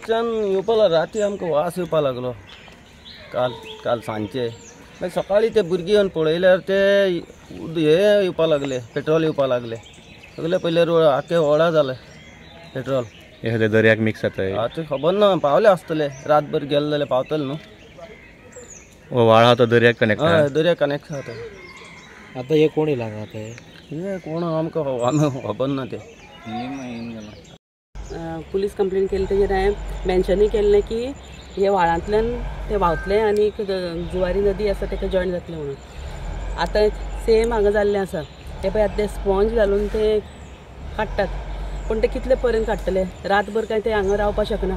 थंयच्यान येवपा लागलो, राती आमकां वास येवपा लागलो काल काल सांजचे. मागीर सकाळीं ते भुरगीं येवन पळयल्यार ते हे येवपा लागले, पेट्रोल येवपा लागले. सगळे पयले रोड आख्खे व्हडा जाले पेट्रोल. हे दर्याक मिक्स जाता आतां खबर ना, पावले आसतले रातभर गेले जाल्यार पावतले न्हू. व्हाळ आहा तो दर्याक कनेक्ट? हय, दर्याक कनेक्ट आहा तो. आतां हे कोण येयला हांगा? आतां हे कोण आमकां खबर ना. ते पुलीस कंप्लेन केली तेजेर हांवें मेन्शनूय केल्लें की हे व्हाळांतल्यान ते व्हांवतले आनी जुवारी नदी आसा ताका जॉयन जातलें म्हणून. आतां सेम हांगा जाल्लें आसा. ते पळय आतां ते स्पॉन्ज घालून ते काडटात, पूण ते कितले पर्यंत काडटले? रातभर काय ते हांगा रावपाक शकना.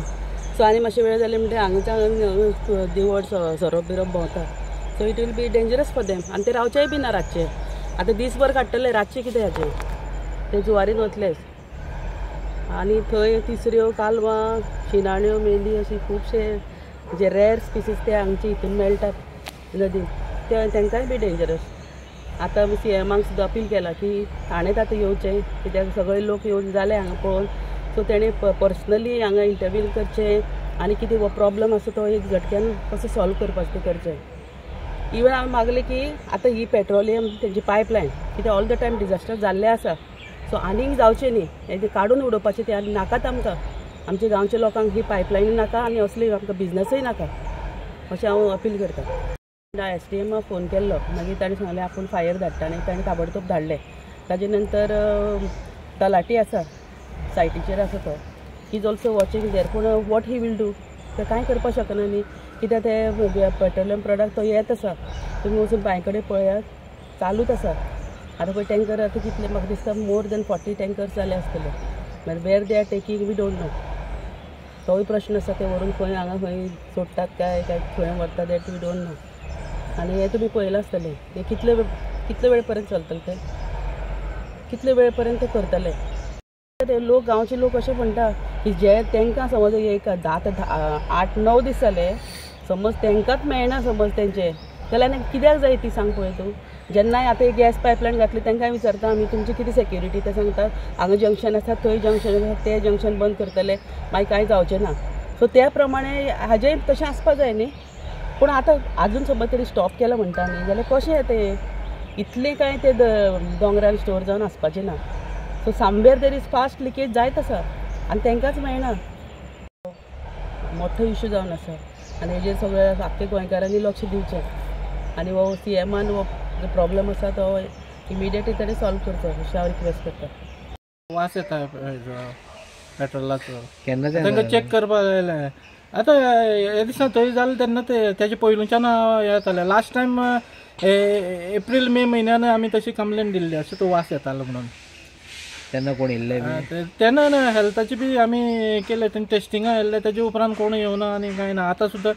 सो आनी मातशे वेळ जाले म्हणटा हांगाच्यान दिवड सोरोप बिरोप भोंवता. So it will be dangerous for them. आनी ते रावचेय बी ना रातचे. आतां दीसभर काडटले, रातचे कितें हाचें ते जुवारीन वतलेच. आनी थंय तिसऱ्यो, कालवां, शिनाण्यो, मेंदी अशी खुबशे जे रेर स्पिसीस ते हांगचे हितून मेळटात नदीन, ते तांकांय बी डेंजरस. आतां आमी सीएमाक सुद्दां अपील केला की ताणेंच आतां येवचें, कित्याक सगळे लोक येवन जाले हांगा पळोवन. सो तेणें पर्सनली हांगा इंटरव्यू करचें आनी कितें हो प्रॉब्लम आसा तो एक झटक्यान कसो सॉल्व करपाचें तें करचें. इवन हांवें मागलें की आतां ही पेट्रोलियम तेंची पायपलायन कित्याक ऑल the time disaster जाल्लें आसा, सो आनीक जावचें न्ही, हें काडून उडोवपाचें तें आनी नाकात आमकां. आमच्या गांवच्या लोकांक ही पायपलायन नाका आनी असली आमकां बिजनसूय नाका, अशें हांव अपील करतां. एसडीएमाक फोन केल्लो, मागीर ताणें सांगलें आपूण फायर धाडटा आनी ताणें ताबडतोब धाडलें. ताजे नंतर तलाटी आसा सायटीचेर आसा तो, he is also watching there. पूण what he will do, ते कांय करपाक शकना न्ही, कित्याक ते पेट्रोलियम प्रोडक्ट तो येत आसा. तुमी वचून बांय कडेन पळयात, चालूच आसा. आतां पळय टँकर आतां कितले, म्हाका दिसता मोर दॅन 40 टँकर्स जाले आसतले. मागीर where they are taking we don't know. तोय प्रश्न आसा, ते व्हरून खंय हांगा खंय सोडटात काय काय खंय व्हरतात that we don't know. आनी हें तुमी पळयलां आसतलें, हें कितले कितले वेळ पर्यंत चलतलें, तें कितले वेळ पर्यंत ते करतले. ते लोक गांवचे लोक अशें म्हणटा की जे तांकां समज एक 8-9 दीस जाले समज तांकांच मेळना समज तेंचे, जाल्यार आनी कित्याक जाय ती सांग पळय तूं. जेन्नाय आतां एक गॅस पायपलायन घातली तांकां विचारता आमी तुमची कितें सेक्युरिटी, ते सांगतात हांगा जंक्शन आसा थंय जंक्शन आसा, ते जंक्शन बंद करतले मागीर कांय जावचें ना. सो त्या प्रमाणे हाजें तशें आसपा जाय न्ही. पूण आतां आजून समज तरी स्टॉप केला म्हणटा न्ही, जाल्यार कशें तें इतलें कांय ते दोंगरार स्टोर जावन आसपाचें ना. So somewhere there is fast leakage जायत आसा आनी तांकांच मेळना. मोठो इशू जावन आसा आनी हेजेर सगळ्या आख्खे गोंयकारांनी लक्ष दिवचें आनी हो सीएमान हो जो प्रॉब्लम आसा तो इमिडिएटली ताणें सॉल्व करचो अशें हांव रिक्वेस्ट करता. वास येता पेट्रोलाचो, केन्ना तांकां चॅक करपाक जाय. आतां हे दिसा थंय जालें तेन्ना ते तेजे पयलूच्यान येतालें. लास्ट टायम एप्रील मे म्हयन्यान आमी तशी कंप्लेन दिल्ली अशें तो वास येतालो म्हणून. तेन्ना कोण येयल्ले? तेन्ना ना हेल्थाची बी आमी केले, तेणी टेस्टिंगा येयल्ले, तेजे उपरांत कोण येवना आनी कांय ना. आतां सुद्दां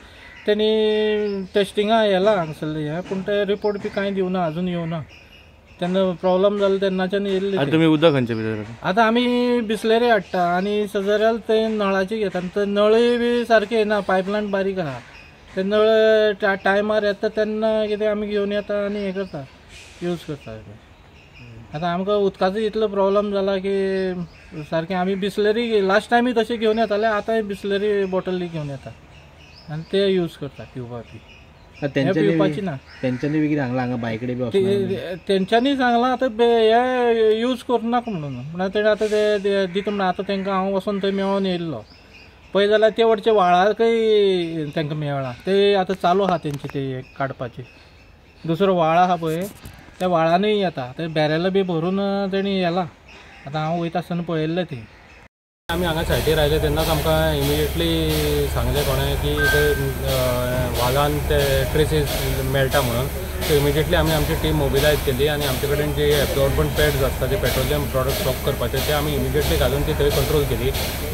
तेणी टेस्टिंगा येला हांगसरलें हें, पूण ते रिपोर्ट बी कांय दिवना, अजून येवना. तेन्ना प्रॉब्लम जालो तेन्नाच्यान येयल्ले. तुमी उदक खंयचे भितर? आतां आमी बिसलेरी हाडटा आनी सजऱ्याल ते नळाची घेता, ते नळय बी सारके येना, पायपलायन बारीक आहा. ते नळ टायमार येता तेन्ना कितें आमी घेवन येता आनी हें करता, यूज करता. आतां आमकां उदकाचो इतलो प्रॉब्लम जाला की सारकें आमी बिसलेरी लास्ट टायमूय तशें घेवन येताले, आतांय बिसलेरी बॉटली घेवन येता आनी ते यूज करता पिवपाक बी. पिवपाची ना तेंच्यांनी बी कितें सांगलां हांगा बांय कडेन बी? तेंच्यांनी सांगलां आतां हे यूज करूं नाका म्हणून. म्हणल्यार तेणें आतां ते दिता म्हणून आतां तांकां हांव वचोन थंय मेळोन येयल्लो पळय जाल्यार ते वटचे व्हाळाकय तांकां मेळ्ळां, ते आतां चालू आहा तेंचे ते काडपाचे. दुसरो व्हाळ आहा पळय त्या व्हाळानूय येता, ते बॅरल बी भरून तेणी येला. आतां हांव वयता आसतना पळयल्लें ती. आमी हांगा सायटीर आयले तेन्नाच आमकां इमिडिएटली सांगलें कोणें की ते व्हालान ते ट्रेसीस मेळटा म्हणून. सो इमिडिएटली आमी आमची टीम मोबिलायज केली आनी आमचे कडेन जे एब्जॉर्बंट पॅड्स आसता ते पेट्रोलियम प्रॉडक्ट स्टॉप करपाचे ते आमी इमिडिएटली घालून ती थंय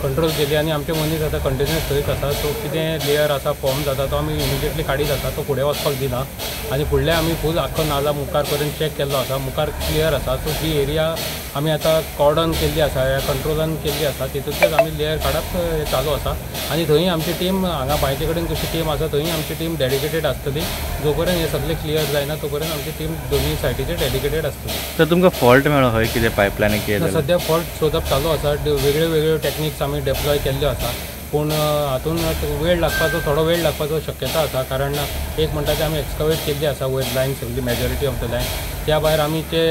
कंट्रोल केली आनी आमचे मनीस आतां कंटिन्युअस थंयच आसा. सो कितें लेयर आसा फॉर्म जाता तो आमी इमिडिएटली काडीत आसा, तो फुडें वचपाक दिना. आनी फुडले आमी फूल आख्खो नाला मुखार करून चॅक केल्लो आसा, मुखार क्लियर आसा. सो जी एरिया आमी आतां कॉर्डन केल्ली आसा, ह्या कंट्रोलान केल्ली आसा, तितूंतल्यान आमी लेयर काडप चालू आसा. आनी थंय आमची टीम हांगा बांयचे कडेन कशी टीम आसा थंय आमची टीम डेडिकेटेड आसतली. जो पर्यंत हें सगळें क्लियर जायना तो पर्यंत आमची टीम दोनूय सायटीचेर डेडिकेटेड आसतली. तर तुमकां फॉल्ट मेळ्ळो हय कितें पायपलायन कितें? सद्या फॉल्ट सोदप चालू आसा, वेगळ्यो वेगळ्यो टॅक्निक्स आमी डेप्लॉय केल्ल्यो आसा. पूण हातून वेळ लागपाचो, थोडो वेळ लागपाचो शक्यता आसा, कारण एक म्हणटा ते आमी एक्सकवेट केल्ली आसा वयर लायन सगळी, मेजॉरिटी ऑफ the line. त्या भायर आमी ते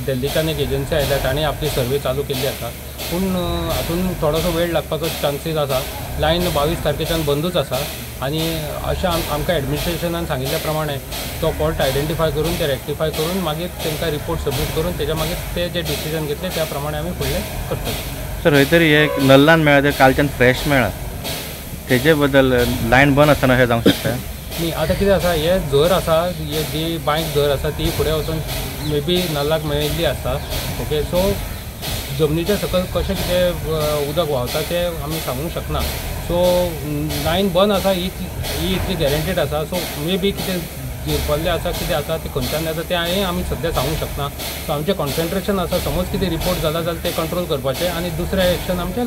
दिल्लीच्यान एक एजन्सी आयल्या, तांणी आपली सर्वे चालू केल्ली आसा. पूण हातून थोडोसो वेळ लागपाचो चान्सीस आसा. लायन 22 तारखेच्यान बंदूच आसा आनी अशें आमकां एडमिनिस्ट्रेशनान सांगिल्ल्या प्रमाणे तो फॉल्ट आयडेंटिफाय करून ते रेक्टिफाय करून मागीर तांकां रिपोर्ट सबमीट करून तेज्या मागीर ते जे डिसिजन घेतले त्या प्रमाणे आमी फुडलें करतले. सर हय तरी हे नल्लान मेळ्ळा ते कालच्यान फ्रेश मेळ्ळा, तेजे बद्दल लायन बंद आसतना अशें जावंक शकता? न्ही, आतां कितें आसा, हे झर आसा, हे जी बांयक झर आसा ती फुडें वचून मे बी नल्लाक मेळिल्ली आसता. ओके, सो जमनीच्या सकयल कशें कितें उदक व्हांवता तें आमी सांगूंक शकना. सो लायन बंद आसा ही इतली गॅरंटीड आसा. सो मे बी कितें झिरपल्लें आसा, कितें आसा तें खंयच्यान येता तें आमी सद्या सांगूंक शकना. सो आमचें कॉन्सन्ट्रेशन आसा, समज कितें रिपोर्ट जाला जाल्यार तें कंट्रोल करपाचें आनी दुसरें एक्शन आमचें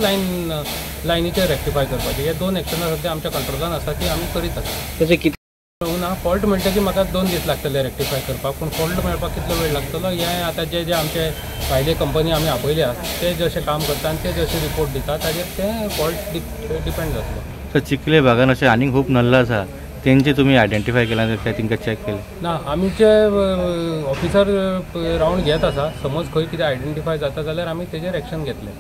लायनीचेर रेक्टिफाय करपाचें. हे 2 एक्शनां सद्या आमच्या कंट्रोलान आसा, ती आमी करीत आसा. तशें कितें ना फॉल्ट म्हणटकीर म्हाका 2 दीस लागतले रेक्टिफाय करपाक, पूण फॉल्ट मेळपाक कितलो वेळ लागतलो हें आतां जे जे आमचे भायले कंपनी आमी आपयल्या ते जशें काम करता आनी ते जशे रिपोर्ट दिता ताजेर ते फॉल्ट डिपेंड जातलो. सर चिखले भागान अशें आनीक खूब नल्ला आसा, तेंचे तुमी आयडेंटिफाय केला काय तांकां चॅक केलें ना? आमचे ऑफिसर रावंड घेत आसा, समज खंय कितें आयडेंटिफाय जाता जाल्यार आमी तेजेर एक्शन घेतले.